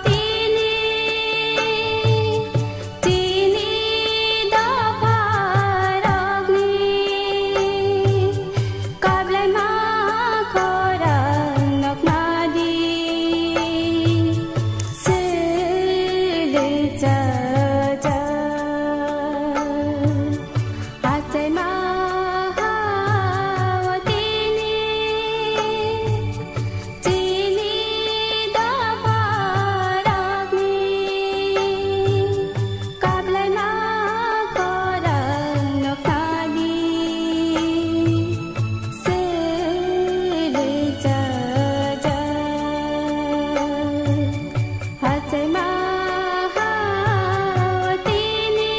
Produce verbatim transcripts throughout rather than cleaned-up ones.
Tini, tini dopha rokni kablai ma khorang nokna di, sili cha cha. Achai ma ha tini, tini dopha rokni kablai ma khorang nokna di, sili cha cha. Achai ma ha tini.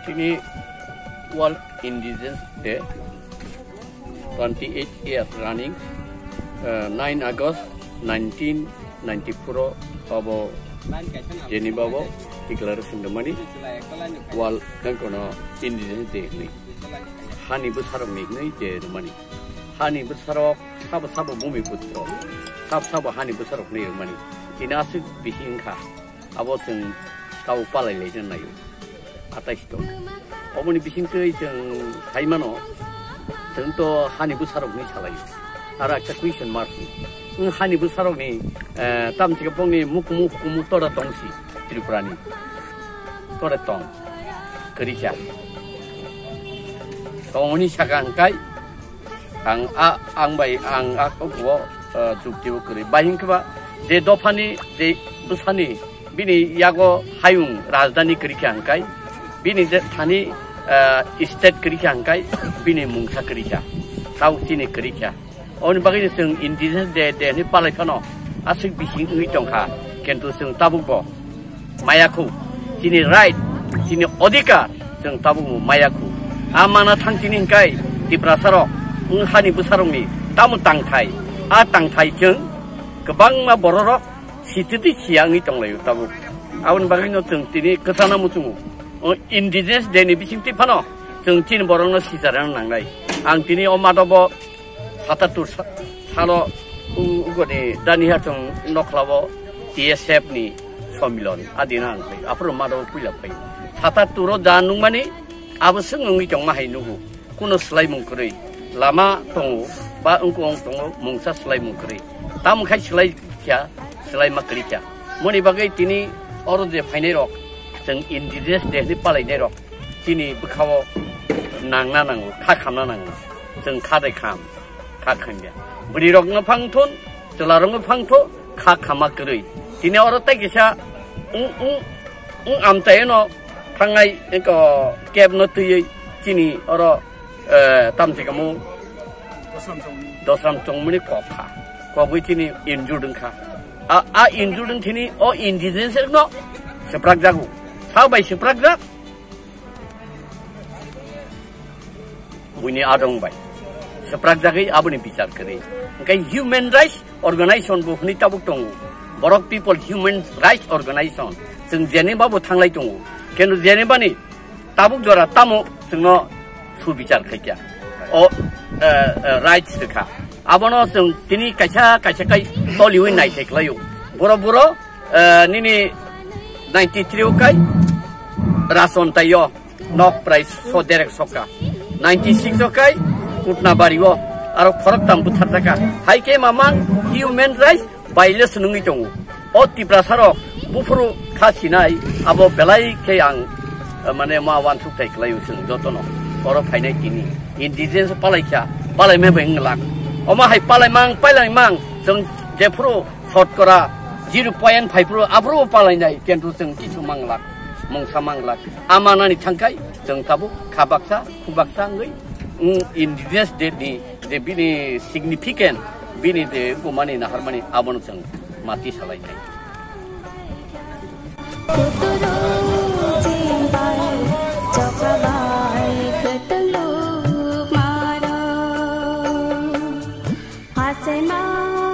Tini World Indigenous Day, twenty-eight years running, uh, nine August nineteen ninety-four o abo Geneva o declaration rwmani, World nangkono Indigenous Day hwnwi, hani bwsarokni hwnwi je rwmani. Hani bwsarok sabo sabo bumi putro, sabo sabo hani bwsarok hwnwi rwmani. Tini aswk bisi wngkha. Abo chwng tabo palai lai nai o. Atais tong. Oboni bising twi chwng sai mano. Chwng to hani bwsarok ni salai. Aro ekta question mark ni. Wng hani bwsarok ni, eh, tam chika pong ni mukumu hukumu tora tong si Tripura ni. Tora tong. Kwrwi kha. Tong ni saka hwng kai. Ang a, ang bai, ang a kok bo, eh, jukti bo kwrwi. Bai hwnkhe ba, je dophani, je bwsani, bini yago hayung rajdhani kwrwi kha hwnkhe, bini je thani, eh, state kwrwi kha hwnkhe, bini mungsa kwrwi kha. Tau chini kwrwi kha. Oboni bagwi chwng Indigenous Day, Day hwnwi palai phano, aswk bising wngwi tongkha. Kintu chwng tabuk bo, maya khu, chini right, chini odhikar, chwng tabukbo maya khu. A mana thang tini hwnkhe Tiprasa rok, wng hani bwsarokni tamo tangthai, a tangthai chwng kwbangma bororok sitwtwi siya wngwi tonglaio tabuk. Aboni bagwino chwng tini kwchana muchungo. O Indigenous Day ni bisingtwi phano chwng chini borokno sichar rwna nangnai. Ang tini o madobo satattur sa-, salo u-, ugoni Daniha chwng nokhlao T S F ni somilon adina ang phai. Aphuru mado puila phai. Satattur o ja nungmani abo swng wngwi tongma hai nugo. Kuno swlaimung kwrwi. Lama tongo, ba wngkong tongo, mungsa swlaimung kwrwi. Tamo khai swlai kha, swlaima kwrwi kha. Moni bagwi tini oro je phainai rok, chwng Indigenous Day ni palainai rok. Chini bwkhao nangna nango, kha khamna nango. Chwng kha bai kham, kha khamya. Bwrwi rokno phang thun, chwla rokno phang thu, kha khama kwrwi. Tini oro tei kisa wng, wng, wng amchaino thangnai eko cab no twiwi chini oro, eh, tamchikamo dosram chongmani kok kha. Kogwi chini injured wngkha. A, a injured wngthini o indigenous no swprak jago. Sa bai swprak jak? Buini adong bai. Swprak jagwi aboni bichar kwrwi. Hwnkhe human rights organization bo hwnwi tabuk tongo. Borok people human rights organization. Chwng Geneva bo thanglai tongo. Kintu Geneva ni tabuk jora tamo chwngno subichar khaikha. O, eh, eh, rights rwkha. Abono chwng tini kaisa kaisa kai toliwi naithai khlaio. Boro boro, eh, nini ninety three o kai Rason taio nok prai so derek soka. Ninety six o kai Kutnabari o aro khorok tam butharjaka. Hai khe mamang human rights violation wngwi tongo. O Tiprasa rok buphuru kha sinai abo belai khe ang, eh, mane ma wansuk thai khlaio chwng jotono. Oro phainai tini indigenous palai kha, palai me bai wng lak. Omo hai palai mang, palai mang chwng jephuru sotkora zero point five ro aphuru palai nai kintu chwng kichu mang lak, mungsa mang lak. Ama nani thangkai chwng tabuk kha baksa, khu baksa wngwi, mm, indigenous day ni je bini significant, bini je gumani naharmani abono chwng mati salai nai. Tema